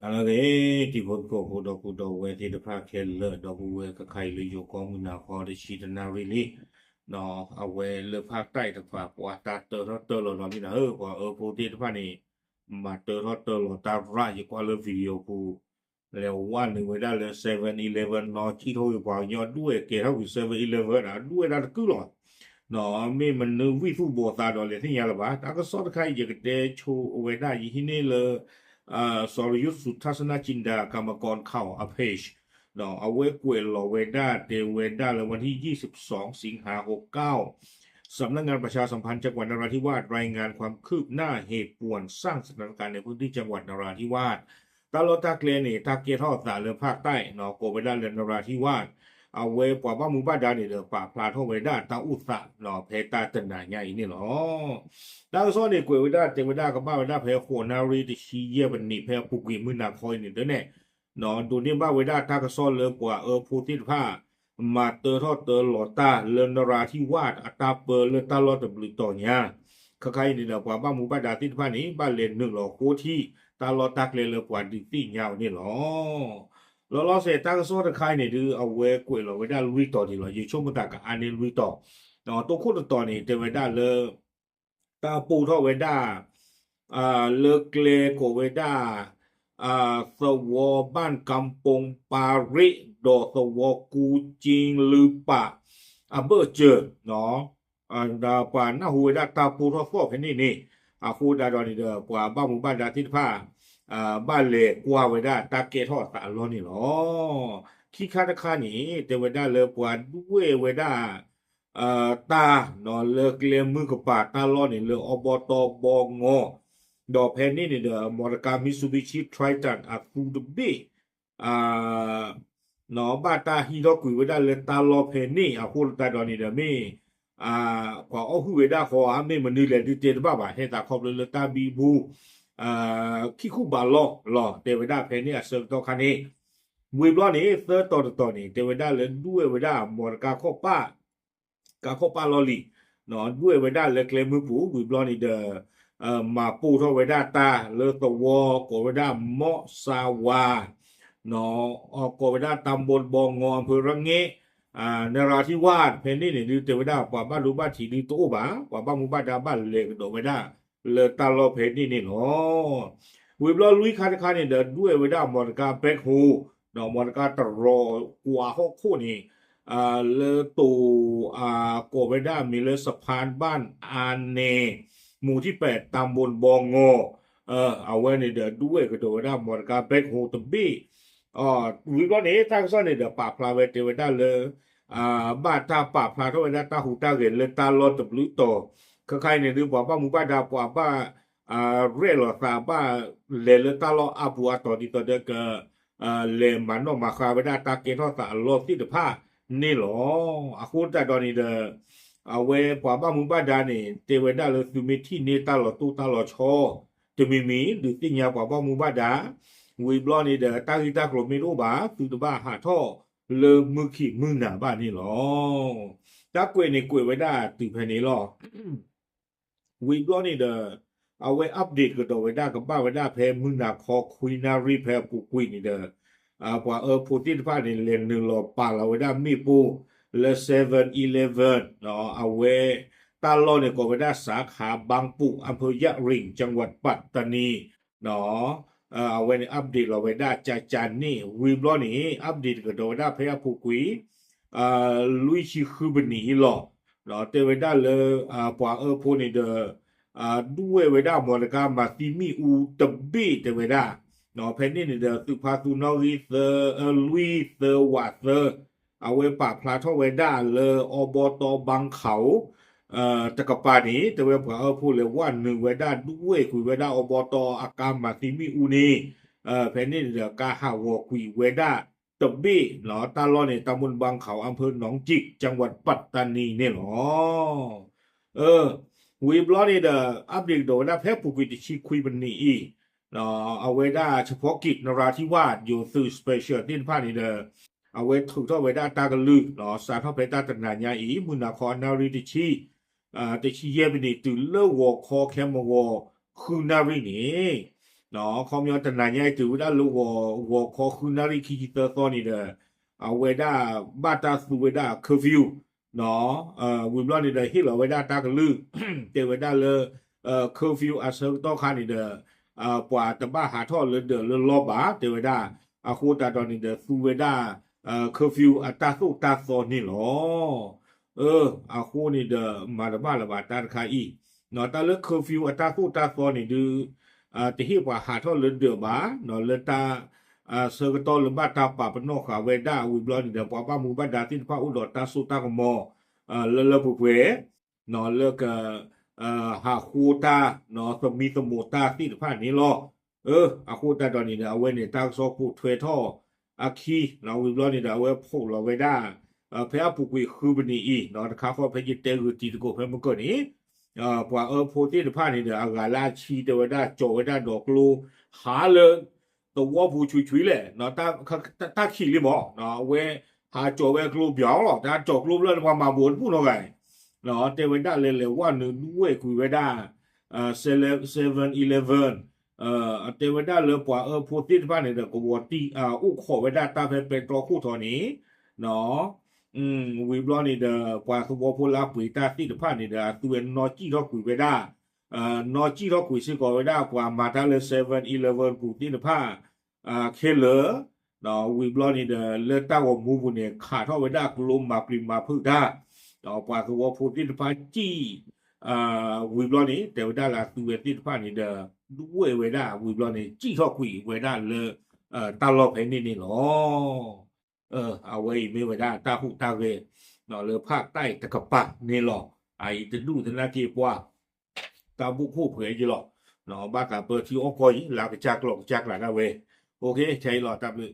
အလၢဂ့ၤ တံၤဖိသကိးဖိ ဒီပုၢ်ဒီဝဲၢ်သ့ၣ်တဖၣ်ခဲလၢာ် ဒီပုၢ်ဝဲၢ်ခဲခါအံၤလၢယိၤကီၢ်မုၢ်နၤခီတဆံတနၣ်ရံၣ်လံ, အဝဲလၢဖၣ်တၢ်အံၤတဖၣ် ပှၤတၢ်တၢထီၣ်တၢလီၤနီၤမ့ၢ်နၤဧၢ, ပှၤအၢဖိသ့ၣ်တဖၣ်န့ၣ် မၤတၢထီၣ်တၢလီၤတၢ်ရၣ် ယကွၢ်လၢ video ပူၤ လဲၤဝဲနုာ်ဝဲဒၣ်လၢ seven eleven နီၤ စံၣ်ထီၣ်ဂ့ၤပှၤကညီဒွဲၣ်ကဲထီၣ်ကွံာ် seven eleven ဒွဲၣ်ဒၣ်တကုၢ်လီၤ. မ့ၢ်မနုၤဝံၣ်သူၣ်ဘိးသးဒီးလဲၤသ့ၣ်ညါလၢၤဘၣ်. တၢ်ကစီၣ်တခါအံၤ ယကတဲဆိဝဲဒၣ် ယဟံးန့ၢ်လၢ စီၤရယုၢ်သူး ထၣ်စနၣ်ကၠံဒါ ကမ္မကီၢ်ခၢဝ် အ page အဝဲကွဲးလီၤဝဲဒၣ် တဲဝဲဒၣ်လၢ วันที่ยี่สิบสอง สิงหาหกเก้า สำนักงานประชาสัมพันธ์จังหวัดนราธิวาส รายงานความคืบหน้าเหตุป่วนสร้างสถานการณ์ในพื้นที่จังหวัดนราธิวาส တၢ်လီၢ်တၢ်ကျဲန့ၣ် တၢ်ကဲထီၣ်အသးလၢဖၣ်တၢ်နီၤ ကိးဝဲဒၣ်လၢ นราธิวาส အဝဲပှၤဘၣ်မူဘၣ်ဒါန့ၣ်ဒီး ပာ်ဖျါထီၣ်ဝဲဒၣ်တၢ်အိၣ်သးနီၤ ဖဲတၢ်တနၤညါအံၤန့ၣ်လီၤ. တၢ်ကစီၣ်န့ၣ် ကွဲးဝဲဒၣ်တဲဝဲဒၣ် ကဘၣ်ဝဲဒၣ်ဖဲဃိးနၣ်ရံၣ်တဆံယဲၢ်မံးနံး ဖဲအပူၤကွံာ်မုၢ်နၤခီအံၤန့ၣ်ဒီးန့ၣ် ဒိးန့ၢ်ဘၣ်ဝဲဒၣ်တၢ်ကစီၣ်လၢပှၤအၢဖိသ့ၣ်တဖၣ် မၤတၢထီၣ်တၢလီၤတၢ်လၢ นราธิวาส အတၢ်ပၢလၢတၢ်လီၢ်တဘျုးတီၤညါ ခဲခါအံၤန့ၣ်ဒီး ပှၤဘၣ်မူဘၣ်ဒါသ့ၣ်တဖၣ်န့ၣ် ဘၣ်လဲၤနုာ်လီၤဃိထံ တၢ်လီၢ်တၢ်ကျဲလၢပှၤဒုးသ့ၣ်ညါအီၤန့ၣ်လီၤ. လီၤလီၤဆဲး တၢ်ကစီၣ်တခါအံၤန့ၣ်ဒုး အဝဲကွဲးလီၤဝဲဒၣ်လွံၢ်တီၤဒံးလီၤ. ယဆိကမိၣ်သးကအါန့ၢ်လွံၢ်တီၤ, တိခိၣ်တတီၤန့ၣ် တဲဝဲဒၣ်လၢ တၢ်ပိၢ်ထီၣ်ဝဲဒၣ် လၢကျဲကိးဝဲဒၣ် သဝီဘၣ်ကမ်ပုင်ပၤရ့း ဒီးသဝီကူကၠ့လုပး အဘၢၣ်စၢၤ ဒီးပှၤနၢ်ဟူဝဲဒၣ်တၢ်ပိၢ်ထီၣ်သီၣ်ဖဲန့ၣ်န့ၣ် အဃိသတးဒီးန့ၣ်ဒီး ပှၤဘၣ်မူဘၣ်ဒါသ့ၣ်တဖၣ် ဘၣ်လဲၤကွၢ်ဝဲဒၣ်တၢ်ကဲထီၣ်အသးအလီၢ်န့ၣ်လီၤ. ခံခါတခါန့ၣ် တဲဝဲဒၣ်လၢပှၤဒွဲၣ်ဝဲဒၣ် တၢ်လၢကျဲမုၢ်ကပၤတၢ်လီၢ်န့ၣ် လၢအီဘီတီဘီငီ ဒီးဖဲန့ၣ်န့ၣ်ဒီး မော်တော်ကား Mitsubishi Triton အသူတဘ့ၣ် ဘၣ်တၢ်ဟံးထီၣ်ကွံာ်ဝဲဒၣ်လၢတၢ်လီၢ်ဖဲန့ၣ် အဃိသတးဒီးန့ၣ်ဒီးမ့ၢ် ပှၤအီၣ်ဟုၣ်ဝဲဒၣ်ဃီဧါ မ့ၢ်မနုၤလဲၣ်ဒုးတဲတဘၣ်ဘၣ် ဟဲသးခီဖျိလၢတၢ်ဘံဘူ ခံခူၣ်ဘးလီၢ်လီၤ တဲဝဲဒၣ်ဖဲန့ၣ်အဆၢကတီၢ်ခါန့ၣ် ဝံၤဘျီန့ၣ် သၢတီၤတတီၤန့ၣ် တဲဝဲဒၣ်လၢဒွဲၣ်ဝဲဒၣ် မော်တော်ကား ခီၣ်ပၢ် ကါခီၣ်ပၢ်လီၢ်လံၤ ဒွဲၣ်ဝဲဒၣ်လၢကျဲမုၢ်ပူၤ ဝံၤဘျီန့ၣ်ဒီး မၤပိၢ်ထီၣ်ဝဲဒၣ်တၢ်လၢသဝီ ကိးဝဲဒၣ် မီၣ်စါဝါ ကိးဝဲဒၣ် ตำบลบ่องอ อำเภอระแงะ นราธิวาส ဖဲန့ၣ်န့ၣ်ဒုး တဲဝဲဒၣ်ပှၤဘၣ်ဒိဘၣ်ထံးဒုးတအိၣ်ဘၣ် ပှၤဘၣ်မူဘၣ်ဒါဘၣ်လဲၤကဒီးဝဲဒၣ် လၢတၢ်လီၢ်ဖဲန့ၣ်န့ၣ်လီၤ. ဝံၤဘျီလွံၢ်ခါတခါန့ၣ်ဒီး ဒွဲၣ်ဝဲဒၣ် မော်တော်ကား แบ็คโฮ ဒီး မော်တော်ကား တရီၤကွၢ်ဟီၣ်ခိၣ်န့ၣ် လၢတိၤ ကိးဝဲဒၣ်မ့ၢ်လၢ สะพานบ้านอาแน หมู่ที่แปด ตำบลบ่องอ အဝဲန့ၣ်ဒီး ဒွဲၣ်ကဒီးဝဲဒၣ် မော်တော်ကား แบ็คโฮ တဘ့ၣ် ဝံၤဘျီန့ၣ် တၢ်ကစီၣ်န့ၣ်ဒီး ပာ်ဖျါဝဲတဲဝဲဒၣ်လၢ ဘၣ်တၢ်ပာ်ဖျါထီၣ်ဝဲဒၣ်တၢ်ဟူးတၢ်ဂဲၤလၢတၢ်လီၢ်တဘျုးတီၤ ခဲခါအံၤန့ၣ်ဒုး ပှၤဘၣ်မူဘၣ်ဒါ ပှၤဘၣ် ရဲၣ်လီၤသးဘၣ်လဲၤလၢတၢ်လီၢ်အါပူၤအါတီၤဒ်သိးဒီးက လဲၤမၤနီၣ်မၤဃါဝဲဒၣ်တၢ်ကဲထီၣ်သးအလီၢ်သ့ၣ်တဖၣ်န့ၣ်လီၤ. အဃိသတးဒီးန့ၣ်ဒီး အဝဲပှၤဘၣ်မူဘၣ်ဒါန့ၣ် တဲဝဲဒၣ်လၢသုမ့ၢ်ထံၣ်န့ၢ်တၢ်လီၤတိၢ်တၢ်လီၤဆီ တမံၤမံၤ ဒုးသ့ၣ်ညါပှၤဘၣ်မူဘၣ်ဒါ ဝံၤဘျီန့ၣ်ဒီး တၢ်ဂ့ၢ်တၢ်ကျိၤမ့ၢ်တအိၣ်ဘၣ် သုတဘၣ်ဟးထီၣ်လၢမုၢ်ခံမုၢ်နၤဘၣ်န့ၣ်လီၤ. တၢ်ကွဲးန့ၣ်ကွဲးဝဲဒၣ်တုၤဖဲန့ၣ်လီၤ. ဝံၤဘျီန့ၣ်ဒီး အဝဲ update ကဒီးဝဲဒၣ်ကဘၣ်ဝဲဒၣ်ဖဲမုၢ်နၤခီခွံနၣ်ရံၣ်ဖဲအပူၤကွံာ်န့ၣ်ဒီး ပှၤအၢဖိသ့ၣ်တဖၣ်န့ၣ် လဲၤနုာ်လီၤပာ်လီၤဝဲဒၣ်မ့ၣ်ပိၢ်လၢ seven eleven အဝဲ တၢ်လီၢ်န့ၣ်ကိးဝဲဒၣ် สาขาบางปู อำเภอยะริง จังหวัดปัตตานี အဝဲန့ၣ် update လီၤဝဲဒၣ်ကကန့ၣ် ဝံၤဘျီန့ၣ် update ကဒီးဝဲဒၣ်ဖဲအပူၤကွံာ် လွံၢ်ဆံဃုမံးနံးအံၤလီၤ. တဲဝဲဒၣ်လၢ ပှၤအၢဖိန့ၣ်ဒီး ဒွဲၣ်ဝဲဒၣ် မော်တော်ကား မၤသံမ့ၣ်အူတဘ့ၣ်တဲဝဲဒၣ် ဖဲန့ၣ်န့ၣ်ဒီး သုးဖါသူနီၣ်ဂံၢ်သၢ လွံၢ်သၢဝးသၢ အဝဲပာ်ဖျါထီၣ်ဝဲဒၣ်လၢ အီဘီတီဘၣ်ခး တကပၤန့ၣ် တဲဝဲပှၤအၢဖိလဲၤဝဲနုာ်ဝဲဒၣ်ဒွဲၣ်ကွံာ်ဝဲဒၣ်အီဘီတီအကါမၤသံမ့ၣ်အူန့ၣ် ဖဲန့ၣ်န့ၣ်ဒီး ကါဟးဂီၤကွံာ်ဝဲဒၣ်တဘ့ၣ် တၢ်လီၢ်န့ၣ် ตำบลบางเขา อำเภอหนองจิก จังหวัดปัตตานีန့ၣ်လီၤ. ဝံၤဘျီန့ၣ်ဒီး update ကဒီးဝဲဒၣ်ဖဲအပူၤကွံာ်တဆံခွံမံးနံးအံၤ အဝဲဒၣ် เฉพาะกิจ นราธิวาส ယိၤသုး special သ့ၣ်တဖၣ်န့ၣ်ဒီး အဝဲထုးထီၣ်ဝဲဒၣ်တၢ်ကလုၢ် စးထီၣ်ဖဲတၢ်တနၤညါအံၤ မုၢ်နၤခီနၣ်ရံၣ်တဆံ တဆံယဲၢ်မံးနံး တုၤလၢဂီၤခီခဲမဂီၤဃုနၣ်ရံၣ်န့ၣ် ခီပညီတနၤညါအံၤတုၤဝဲဒၣ်လၢဂီၤခီဃုနၣ်ရံၣ်ခံဆံသၢသီန့ၣ်ဒီး အဝဲဒၣ်ဘၣ်တၢ်သူဝဲဒၣ် curfew ဝံၤဘျီန့ၣ်ဒီးဟ့ၣ်လီၤဝဲဒၣ်တၢ်ကလုၢ် တဲဝဲဒၣ်လၢ curfew အဆၢကတီၢ်ခါန့ၣ်ဒီး ပှၤတဘၣ်ဟးထီၣ်လၢဒၢးလၢလီၢ်ဘၣ် တဲဝဲဒၣ် အဃိသတးဒီးန့ၣ်ဒီးသူဝဲဒၣ် curfew အတၢ်သိၣ်တၢ်သီန့ၣ်လီၤ. အဃိန့ၣ်ဒီးမၤတဘၣ်လၢၤဘၣ်တၢ်တခါအံၤ တၢ်လၢ curfew အတၢ်သိၣ်တၢ်သီန့ၣ်ဒုး တဟ့ၣ်ပှၤဟးထီၣ်လၢဒၢးဘၣ် လၢတၢ် ဆၢကတီၢ်လၢဘၣ်တၢ်ပာ်ပနီၣ်ဃာ်ဝဲဒၣ်ဝံၤဘျီန့ၣ်ဒီး ပှၤဘၣ်မူဘၣ်ဒါသ့ၣ်တဖၣ်အိၣ်ဒီးတၢ်စိတၢ်ကမီၤ လၢလၢပှဲၤပှဲၤ လၢက ဟးဃိတၢ် သမံသမိးတၢ်သ့ၣ်တဖၣ်န့ၣ်လီၤ. အဃိသတးဒီးန့ၣ်ဒီး အဝဲန့ၣ်တၢ်ကစီၣ်ပိာ်ထွဲထီၣ်အခံ ဝံၤဘျီန့ၣ်ဒီး အဝဲဖီၣ်လီၤဝဲဒၣ် ဖဲအပူၤကွံာ်ဃုပနံးအံၤ တခါဃီဖဲယတဲဂုာ်တံၤသကိးဖဲမုၢ်ကၢၢ်န့ၣ် ပှၤအၢဖိသ့ၣ်တဖၣ်န့ၣ်ဒီး အဂၤလၢအဆံတဲဝဲဒၣ် ကၠီၤဝဲဒၣ်ဒီးကျိ ဟးလၢ သဝီပူၤဆွံဆွံလဲၣ် တၢ်ခံးလံမး အဝဲဟးကၠီၤဝဲကျိပၠီလီၤ တၢ်ကၠီၤကျိဖျၢၣ်န့ၣ် ပှၤမၤဘူးတပူၣ်နီတဂၤအံၤ တဲဝဲဒၣ်လၢလဲၤဝဲနုာ်ဒွဲၣ်ကွံာ်ဝဲဒၣ် seven eleven တဲဝဲဒၣ်လၢပှၤအၢဖိသ့ၣ်တဖၣ်န့ၣ်ဒီး ကဝီၤတံၢ် အိၣ်ခိးဝဲဒၣ်တၢ်ဖဲပဲတြီခိၣ်ထီၣ်န့ၣ် ဝံၤဘျီန့ၣ်ဒီး ပှၤသဝီဖိလၢအပှ့ၤတၢ်သ့ၣ်တဖၣ်န့ၣ်ဒီး အသုဝဲနီၢ်စံၣ်ထီၣ်ကွံာ်ဝဲဒၣ် နီၢ်စံၣ်ထီၣ်ကွံာ်စ့ၢ်ကီးဝဲဒၣ် ပှၤမၤတၢ်လၢ seven eleven ပူၤသ့ၣ်တဖၣ် ခဲလၢာ် ဝံၤဘျီန့ၣ်ဒီး လၢတၢ်ဂီၤမူပူၤန့ၣ် ခးထီၣ်ဝဲဒၣ်ကျိမၤပျံၤမၤဖုးတၢ် ပှၤသဝီဖိသ့ၣ်တဖၣ်စံၣ် ဝံၤဘျီန့ၣ် တဲဝဲဒၣ်လၢအသုဝဲသ့ၣ်တဖၣ်န့ၣ်ဒီး ဒွဲၣ်ဝဲဒၣ်ဝံၤဘျီန့ၣ် စံၣ်ထီၣ်ကွံာ်ဝဲဒၣ်လၢ တၢ်လီၢ်ဖဲန့ၣ်န့ၣ်လီၤ. အဝဲအံၤမ့ၢ်ဝဲဒၣ်တၢ်ဟူးတၢ်ဂဲၤ လၢဖးတၢ်အံၤတကပၤန့ၣ်လီၤ. အအံၤတဒူၣ်သနာ်က့ပှၤ တၢ်ဘူၣ်ခိၣ်ဖှဲးယံလီၤ. ဘၣ်သးပၢထံအီၣ်ကီၢ်အံၤ လၢကစၢ်ကျိာ်ကစၢ်ကျးဒၣ်ဝဲ ခဲအံၤလီၤ တၢ်ဘျုး